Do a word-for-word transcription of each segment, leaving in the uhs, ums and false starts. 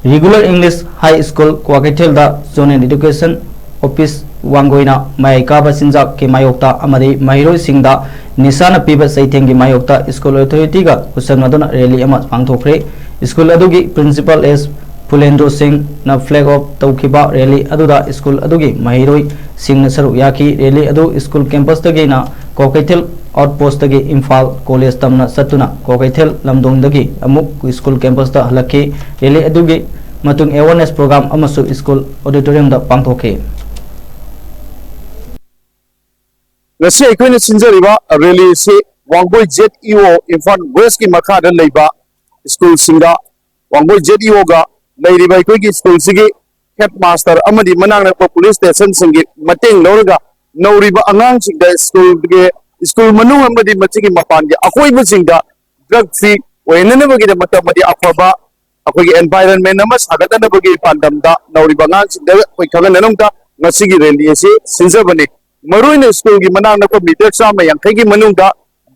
Regular English High School ꯀ꯭ꯋꯥꯀꯩꯊꯦꯜꯗ Zonal Education Office ꯋꯥꯡꯒꯣꯏꯅ ꯃꯌꯥꯏ ꯀꯥꯕ ꯆꯤꯟꯖꯥꯛꯀꯤ ꯃꯥꯌꯣꯛꯇ ꯑꯃꯗꯤ ꯃꯍꯩꯔꯣꯏꯁꯤꯡꯗ ꯅꯤꯁꯥꯅ ꯄꯤꯕ ꯆꯩꯊꯦꯡꯒꯤ ꯃꯥꯌꯣꯛꯇ school authority ꯒ ꯈꯨꯠꯁꯝꯅꯗꯨꯅ rally ꯑꯃ ꯄꯥꯡꯊꯣꯛꯈ꯭ꯔꯦ꯫ School ꯑꯗꯨꯒꯤ Principal S ꯐꯨꯂꯦꯟꯗ꯭ꯔꯣ ꯁꯤꯡꯅ flag off ꯇꯧꯈꯤꯕ rally ꯑꯗꯨꯗ school ꯑꯗꯨꯒꯤ ꯃꯍꯩꯔꯣꯏꯁꯤꯡꯅ ꯁꯔꯨꯛ ꯌꯥꯈꯤ꯫ Rally ꯑꯗꯨ school campus ꯇꯒꯤꯅ ꯀ꯭ꯋꯥꯀꯩꯊꯦꯜ outpost ꯇꯒꯤ ꯏꯝꯐꯥꯜ college ꯇꯝꯅ ꯆꯠꯇꯨꯅ ꯀ꯭ꯋꯥꯀꯩꯊꯦꯜ ꯂꯝꯗꯣꯡꯗꯒꯤ ꯑꯃꯨꯛ school campus ꯇ ꯍꯜꯂꯛꯈꯤ꯫ Rally ꯑꯗꯨꯒꯤ ꯃꯇꯨꯡ awareness program ꯑꯃꯁꯨ school auditorium ꯗ ꯄꯥꯡꯊꯣꯛꯈꯤ꯫ ꯉꯁꯤ ꯑꯩꯈꯣꯏꯅ ꯁꯤꯟꯖꯔꯤꯕ rally ꯑꯁꯤ Wangoi Z E O Imphal West ꯀꯤ ꯃꯈꯥꯗ ꯂꯩꯕ school ꯁꯤꯡꯗ, ꯋꯥꯡꯒꯣꯏ Z E O ꯒ ꯂꯩꯔꯤꯕ ꯑꯩꯈꯣꯏꯒꯤ school ꯁꯤꯒꯤ headmaster ꯑꯃꯗꯤ ꯃꯅꯥꯛ ꯅꯛꯄ police station ꯁꯤꯡꯒꯤ ꯃꯇꯦꯡ ꯂꯧꯔꯒ ꯅꯧꯔꯤꯕ ꯑꯉꯥꯡꯁꯤꯡꯗ school ꯒꯤ, school ꯃꯅꯨꯡ ꯑꯃꯗꯤ ꯃꯁꯤꯒꯤ ꯃꯄꯥꯟꯒꯤ ꯑꯀꯣꯏꯕꯁꯤꯡꯗ drug free ꯑꯣꯏꯅꯅꯕꯒꯤꯗꯃꯛꯇ ꯑꯃꯗꯤ ꯑꯐꯕ ꯑꯩꯈꯣꯏꯒꯤ environment ꯑꯃ ꯁꯥꯒꯠꯅꯅꯕꯒꯤ ꯄꯥꯟꯗꯝꯗ ꯅꯧꯔꯤꯕ ꯑꯉꯥꯡꯁꯤꯡꯗ ꯑꯩꯈꯣꯏ ꯈꯪꯍꯟꯅꯅꯕ ꯉꯁꯤꯒꯤ rally ꯑꯁꯤ ꯁꯤꯟꯖꯕꯅꯤ꯫ ꯃꯔꯨꯑꯣꯏꯅ school ꯒꯤ ꯃꯅꯥꯛ ꯅꯛꯄ meter ꯆꯥꯝꯃ ꯌꯥꯡꯈꯩꯒꯤ ꯃꯅꯨꯡꯗ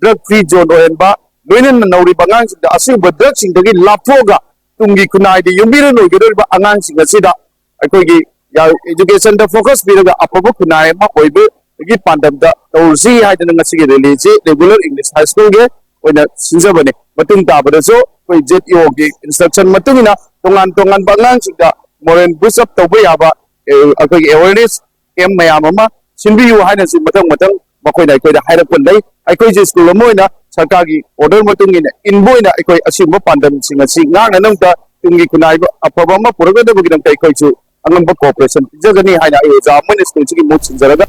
drug free zone ꯑꯣꯏꯍꯟꯕ, ꯂꯣꯏꯅꯅ ꯅꯧꯔꯤꯕ ꯑꯉꯥꯡꯁꯤꯡꯗ ꯑꯁꯤꯒꯨꯝꯕ drug ꯁꯤꯡꯗꯒꯤ ꯂꯥꯞꯊꯣꯛꯑꯒ ꯇꯨꯡꯒꯤ ꯈꯨꯟꯅꯥꯏꯗ ꯌꯨꯝꯕꯤꯔꯣꯟ ꯑꯣꯏꯒꯗꯧꯔꯤꯕ ꯑꯉꯥꯡꯁꯤꯡ ꯑꯁꯤꯗ ꯑꯩꯈꯣꯏꯒꯤ education ꯗ focus ꯄꯤꯔꯒ ꯑꯐꯕ ꯈꯨꯟꯅꯥꯏ ꯑꯃ ꯑꯣꯏꯕꯒꯤ ꯄꯥꯟꯗꯝꯗ ꯇꯧꯔꯁꯤ ꯍꯥꯏꯗꯅ ꯉꯁꯤꯒꯤ rally ꯁꯤ Regular English High School ꯒꯤ ꯑꯣꯏꯅ ꯁꯤꯟꯖꯕꯅꯤ꯫ ꯃꯇꯨꯡ ꯇꯥꯕꯗꯁꯨ ꯑꯩꯈꯣꯏ Z E O ꯒꯤ instruction ꯃꯇꯨꯡ ꯏꯟꯅ ꯇꯣꯉꯥꯟ ꯇꯣꯉꯥꯟꯕ ꯑꯉꯥꯡꯁꯤꯡꯗ moral boost up ꯇꯧꯕ ꯌꯥꯕ, ꯑꯦ, ꯑꯩꯈꯣꯏꯒꯤ awareness camp ꯃꯌꯥꯝ ꯑꯃ ꯁꯤꯟꯕꯤꯌꯨ ꯍꯥꯏꯅꯁꯨ ꯃꯊꯪ ꯃꯊꯪ ꯃꯈꯣꯏꯅ ꯑꯩꯈꯣꯏꯗ ꯍꯥꯏꯔꯛꯄ ꯂꯩ꯫ ꯑꯩꯈꯣꯏꯁꯦ school ꯑꯃ ꯑꯣꯏꯅ ꯁꯔꯀꯥꯔꯒꯤ order ꯃꯇꯨꯡ ꯏꯟꯅ ꯏꯟꯕ ꯑꯣꯏꯅ ꯑꯩꯈꯣꯏ ꯑꯁꯤꯒꯨꯝꯕ ꯄꯥꯟꯗꯝꯁꯤꯡ ꯑꯁꯤ ꯉꯥꯛꯅꯅꯕ, ꯇꯨꯡꯒꯤ ꯈꯨꯟꯅꯥꯏꯕ ꯑꯐꯕ ꯑꯃ ꯄꯨꯔꯛꯅꯅꯕꯒꯤꯗꯃꯛꯇ ꯑꯩꯈꯣꯏꯁꯨ ꯑꯉꯝꯕ cooperation ꯄꯤꯖꯒꯅꯤ ꯍꯥꯏꯅ ꯑꯩ ꯑꯣꯖꯥ ꯑꯃ ꯑꯣꯏꯅ school ꯁꯤꯒꯤ ꯃꯍꯨꯠ ꯁꯤꯟꯖꯔꯒ